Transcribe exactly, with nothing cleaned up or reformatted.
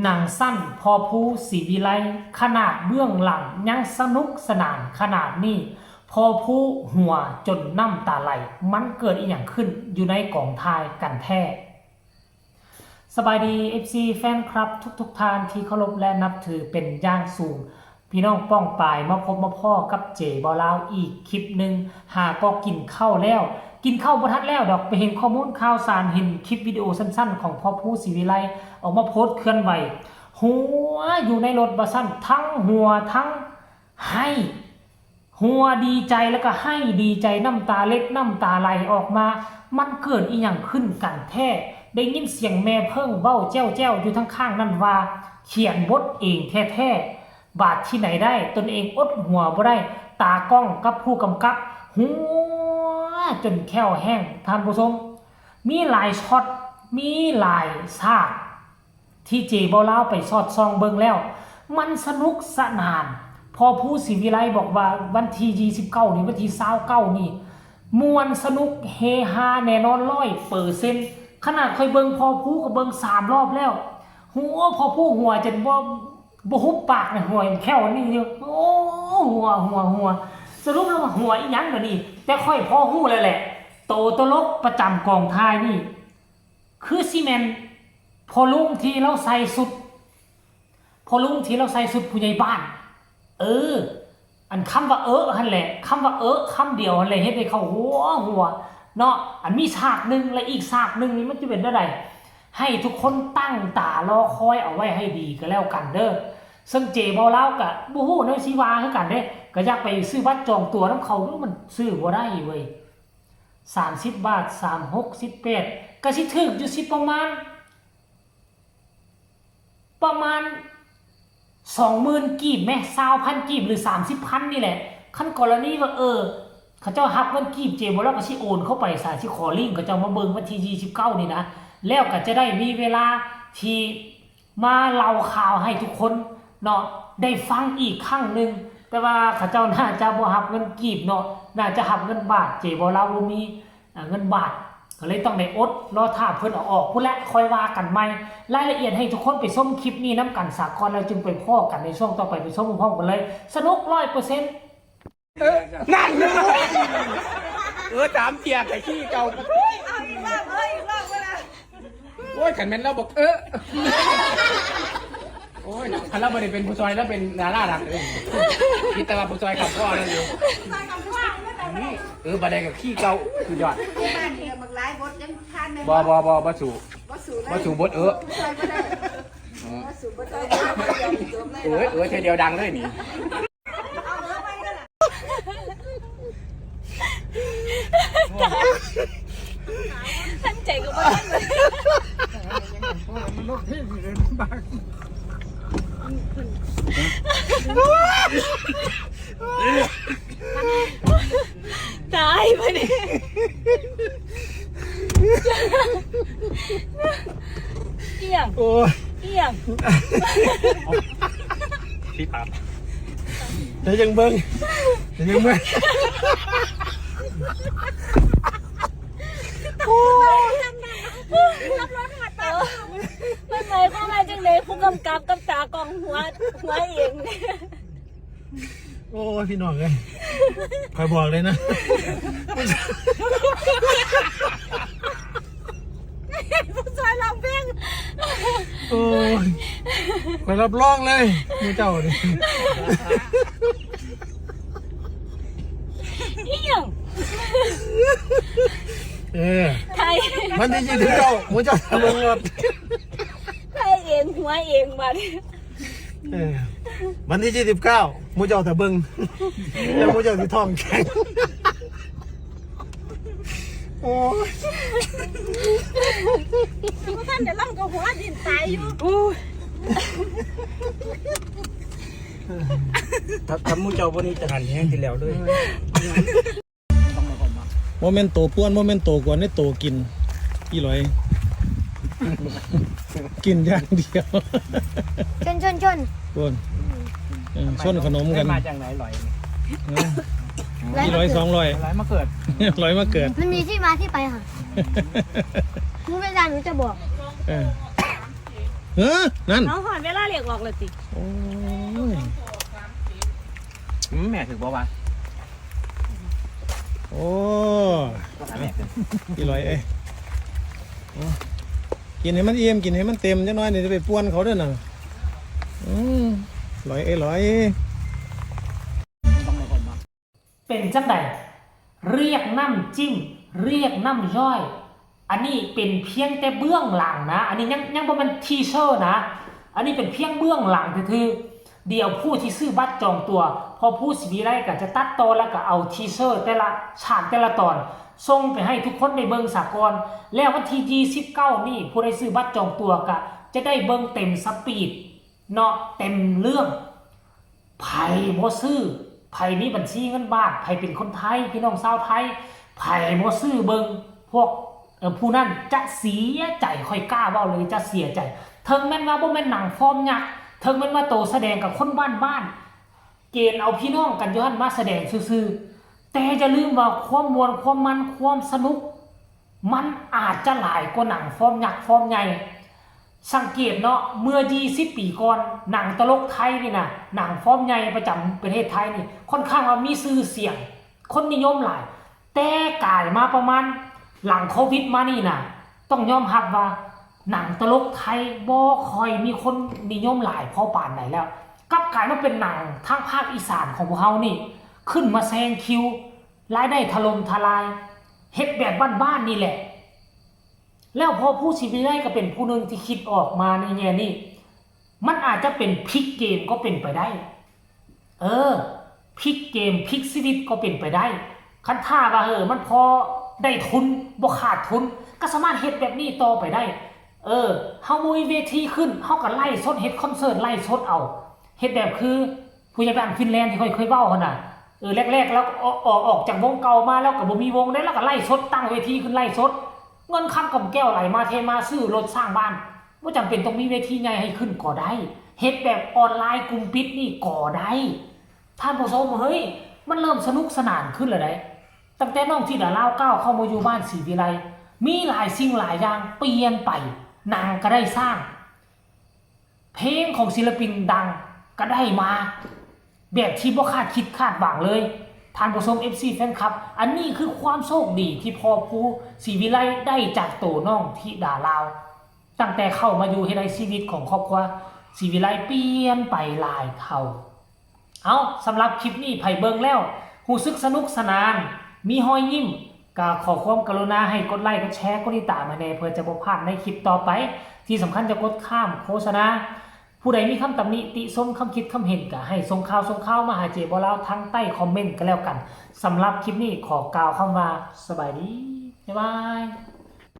หนังสั้นพ่อภูศรีวิไล ขนาดเบื้องหลังยังสนุกสนานขนาดนี้ พ่อภูหัวจนน้ำตาไหล มันเกิดอีหยังขึ้นอยู่ในกองถ่ายกันแท้ สบายดี เอฟซี แฟนคลับทุกๆท่านที่เคารพและนับถือเป็นอย่างสูง พี่น้องป้องปายมาพบมาพ้อกับเจบ่าวลาวอีกคลิปหนึ่ง หาก็กินข้าวแล้ว กินข้าวบ่ทันแล้วดอก ไปเห็นข้อมูลข่าวสาร เห็นคลิปวิดีโอสั้นๆ ของพ่อภูศรีวิไล ออกมาโพสต์เคลื่อนไหว หัวอยู่ในรถว่าซั่น ทั้งหัวทั้งไห้ หัวดีใจแล้วก็ไห้ดีใจ น้ำตาเล็ดน้ำตาไหลออกมา มันเกิดอีหยังขึ้นกันแท้ ได้ยินเสียงแม่เพิ่งเว้าแจ้วๆ อยู่ทางข้างนั่นว่า เขียนบทเองแท้ๆ บาดที่ไหนได้ ตนเองอดหัวบ่ได้ ตากล้องกับผู้กำกับ หัวจนแข้วแห้ง ท่านผู้ชม มีหลายช็อต มีหลายฉาก ที่เจบ่าวลาวไปสอดส่องเบิ่งแล้ว มันสนุกสนาน พ่อภูศรีวิไลบอกว่าวันที่ยี่สิบเก้านี่ วันที่ซาวเก้านี่ ม่วนสนุกเฮฮาแน่นอนร้อยเปอร์เซ็นต์ ขนาดข้อยเบิ่งพ่อภูก็เบิ่งสามรอบแล้ว หัวพ่อภูหัวจนบ่ บ่หุบปากนะ หัวแข้วนี่อยู่ โอ้ หัว หัว หัว สรุปแล้วว่าหัวอีหยังเดี๋ยวนี้ แต่ข้อยพอฮู้แล้วแหละ โตตลกประจำกองถ่ายนี่ คือสิแม่นพ่อลุงที่ลาวใส่ชุด พ่อลุงที่ลาวใส่ชุดผู้ใหญ่บ้าน เออ อันคำว่าเออหั่นแหละ คำว่าเออคำเดียวหั่นแหละ เฮ็ดให้เขาหัวหัวเนาะ อันมีฉากหนึ่งและอีกฉากหนึ่งนี่มันจะเป็นแนวใด ให้ทุกคนตั้งตารอคอยเอาไว้ให้ดีก็แล้วกันเด้อ ซึ่งเจบ่าวลาวก็บ่ฮู้แนวสิว่าคือกันเด้ ก็อยากไปซื้อบัตรจองตั๋วนำเขาอยู่ มันซื้อบ่ได้เว้ย สามสิบบาท สามหก สิบแปด ก็สิถูกอยู่สิประมาณ ประมาณ สองหมื่น กีบแหม ซาวพัน กีบ หรือ สามสิบพัน นี่แหละ คันกรณีว่า เออ เขาเจ้ารับเงินกีบเจบ่าวลาวก็สิโอนเข้าไปซะ สิขอลิงก์เขาเจ้ามาเบิ่งวันที่ยี่สิบเก้านี่นะ แล้วก็จะได้มีเวลาที่มาเล่าข่าวให้ทุกคนเนาะ ได้ฟังอีกครั้งหนึ่ง แต่ว่าเขาเจ้าน่าจะบ่รับเงินกีบเนาะ น่าจะรับเงินบาท เจบ่าวลาวบ่มี อ่า เงินบาท ก็เลยต้องได้อดรอท่าเพิ่นเอาออกพู้นแหละ ค่อยว่ากันใหม่ รายละเอียดให้ทุกคนไปชมคลิปนี้นำกันซะก่อน แล้วจึงไปพ้อกันในช่วงต่อไป ไปชมพร้อมกันเลย สนุกร้อยเปอร์เซ็นต์ เออ นั่นเลย เออ ตามเทียบแต่ขี้เก่า เอาอีกรอบ เอาอีกรอบก็ได้ โอ้ย คันแม่นเราบอก เออ โอ้ย คันเราบ่ได้เป็นผู้ซอย แล้วเป็นดาราดังเลย คิดแต่ว่าผู้ซอยขับพ่อนั่นอยู่ ใส่กับข้างนั่นแหละ เออ บัดใดก็ขี้เก่า สุดยอด บ้านนี่ก็บักหลายบทยังผ่านแม่น บ่ บ่ บ่ บ่สู้ บ่สู้เลย บ่สู้บท เออ ใส่บ่ได้ เออ บ่สู้บ่ได้ เออ เออ เทื่อเดียวดังเลยนี่ เอาเออไปนั่นน่ะ ตั้งใจก็บ่ทันเลย ตายไปดิ เอี่ยง โอ้ย เอี่ยง พี่ปั๊บ แต่ยังเบิ่ง แต่ยังเบิ่ง โอ้ย มันหมายความว่าจังได๋ ผู้กำกับกับตากล้องหัว หัวเองเนี่ย โอ้ย พี่น้องเอ้ย ข้อยบอกเลยนะ ผู้ซอยร้องเพลง โอ้ย ข้อยรับรองเลย หมู่เจ้านี่ อีหยัง เออ ไทย วันที่ยี่สิบเก้า หมู่เจ้าลงรถ ไทยเอง หัวเองบัดนี้ เออ วันที่ยี่สิบเก้า หมู่เจ้าถ้าเบิ่ง แล้วหมู่เจ้าสิท้องแข็ง โอ้ย บ่ทันได้ลำก็หัวดิ้นตายอยู่ อู้ ถ้า ถ้าหมู่เจ้าบ่นี่จะหันแฮงทีแล้วเลย บ่แม่นโตป่วน บ่แม่นโตกวน นี่โตกิน อีหลอย กินอย่างเดียว ชน ชน ชน ป่วน เออ ชนขนมกัน มาจากไหนหลอย เออ อีหลอย สองร้อย หลอยมาเกิด หลอยมาเกิด มันมีที่มาที่ไปค่ะ หนูเวลาหนูจะบอก เออ เออ นั่น เอาหอนเวลาเรียกออกเลยติ โอ้ย อืมแม่ถือบ่วะ โอ้ ก็หาแม่ถือ อีหลอยเอ้ยโอ้กินให้มันอิ่มกินให้มันเต็มจักหน่อยนี่จะไปป่วนเขาเด้อน่ะอืมหลอยเอ้ยหลอย เป็นจังใด เรียกน้ำจิ้ม เรียกน้ำย่อย อันนี้เป็นเพียงแต่เบื้องหลังนะ อันนี้ยังยังบ่แม่นทีเซอร์นะ อันนี้เป็นเพียงเบื้องหลังคือๆเดี๋ยวผู้ที่ซื้อบัตรจองตั๋ว พอผู้สิวิไลก็จะตัดต่อแล้วก็เอาทีเซอร์แต่ละฉากแต่ละตอน ส่งไปให้ทุกคนได้เบิ่งสากอน แล้ววันที่ยี่สิบเก้านี้ผู้ใดซื้อบัตรจองตั๋วก็จะได้เบิ่งเต็มสปีดเนาะ เต็มเรื่อง ไผบ่ซื้อ ไผมีบัญชีเงินบาท ไผเป็นคนไทย พี่น้องชาวไทย ไผบ่ซื้อเบิ่ง พวกเอ่อผู้นั้นจะเสียใจ ข้อยกล้าเว้าเลยจะเสียใจ เถิงแม่นว่าบ่แม่นหนังฟอร์มยักษ์ เถิงแม่นว่าโตแสดงกับคนบ้านๆ เกณฑ์เอาพี่น้องกันอยู่หั่นมาแสดงซื่อๆ แต่อย่าลืมว่าความม่วน ความมัน ความสนุก มันอาจจะหลายกว่าหนังฟอร์มยักษ์ฟอร์มใหญ่ สังเกตเนาะ เมื่อยี่สิบปีก่อน หนังตลกไทยนี่นะ หนังฟอร์มใหญ่ประจำประเทศไทยนี่ ค่อนข้างว่ามีชื่อเสียง คนนิยมหลาย แต่กลายมาประมาณหลังโควิดมานี่นะ ต้องยอมรับว่าหนังตลกไทยบ่ค่อยมีคนนิยมหลายพอปานใดแล้ว กลับกลายมาเป็นหนังทางภาคอีสานของพวกเฮานี่ ขึ้นมาแซงคิว รายได้ถล่มทลาย เฮ็ดแบบบ้านๆนี่แหละ แล้วพอผู้สิวิไลก็เป็นผู้หนึ่งที่คิดออกมาในแง่นี้ มันอาจจะเป็นพลิกเกมก็เป็นไปได้ เออ พลิกเกมพลิกชีวิตก็เป็นไปได้ คันถ้าว่าเออ มันพอได้ทุน บ่ขาดทุน ก็สามารถเฮ็ดแบบนี้ต่อไปได้ เออ เฮาบ่มีเวทีขึ้น เฮาก็ไลฟ์สดเฮ็ดคอนเสิร์ตไลฟ์สดเอา เฮ็ดแบบคือผู้ใหญ่บ้านฟินแลนด์ที่ข้อยเคยเว้าหั่นน่ะ เออ แรกๆ แล้วก็ออก ออก ออกจากวงเก่ามาแล้วก็บ่มีวงได้ แล้วก็ไลฟ์สดตั้งเวทีขึ้นไลฟ์สด เงินคำกำแก้วไหลมาเทมาซื้อรถสร้างบ้าน บ่จำเป็นต้องมีเวทีใหญ่ให้ขึ้นก็ได้ เฮ็ดแบบออนไลน์กลุ่มปิดนี่ก็ได้ ท่านผู้ชมเฮ้ย มันเริ่มสนุกสนานขึ้นแล้วเด้ ตั้งแต่น้องธิดาลาวก้าวเข้ามาอยู่บ้านศรีวิไล มีหลายสิ่งหลายอย่างเปลี่ยนไป หนังก็ได้สร้าง เพลงของศิลปินดังก็ได้มา แบบที่บ่คาดคิดคาดหวังเลย ท่านผู้ชม เอฟซี แฟนคลับ อันนี้คือความโชคดีที่พ่อผู้ศรีวิไลได้จากโตน้องธิดาลาว ตั้งแต่เข้ามาอยู่เฮ็ดให้ชีวิตของครอบครัวศรีวิไลเปลี่ยนไปหลายเท่า เอาสำหรับคลิปนี้ไผเบิ่งแล้วรู้สึกสนุกสนาน มีฮอยยิ้ม ก็ขอความกรุณาให้กดไลค์กดแชร์กดติดตามให้แน่เพื่อจะบ่พลาดในคลิปต่อไป ที่สำคัญจะกดข้ามโฆษณา ผู้ใดมีคำตำหนิติชมคำคิดคำเห็นก็ให้ส่งข่าวส่งข่าวมาหาเจบอลาวทางใต้คอมเมนต์ก็แล้วกัน สำหรับคลิปนี้ขอกล่าวคำว่าสบายดี บ๊ายบาย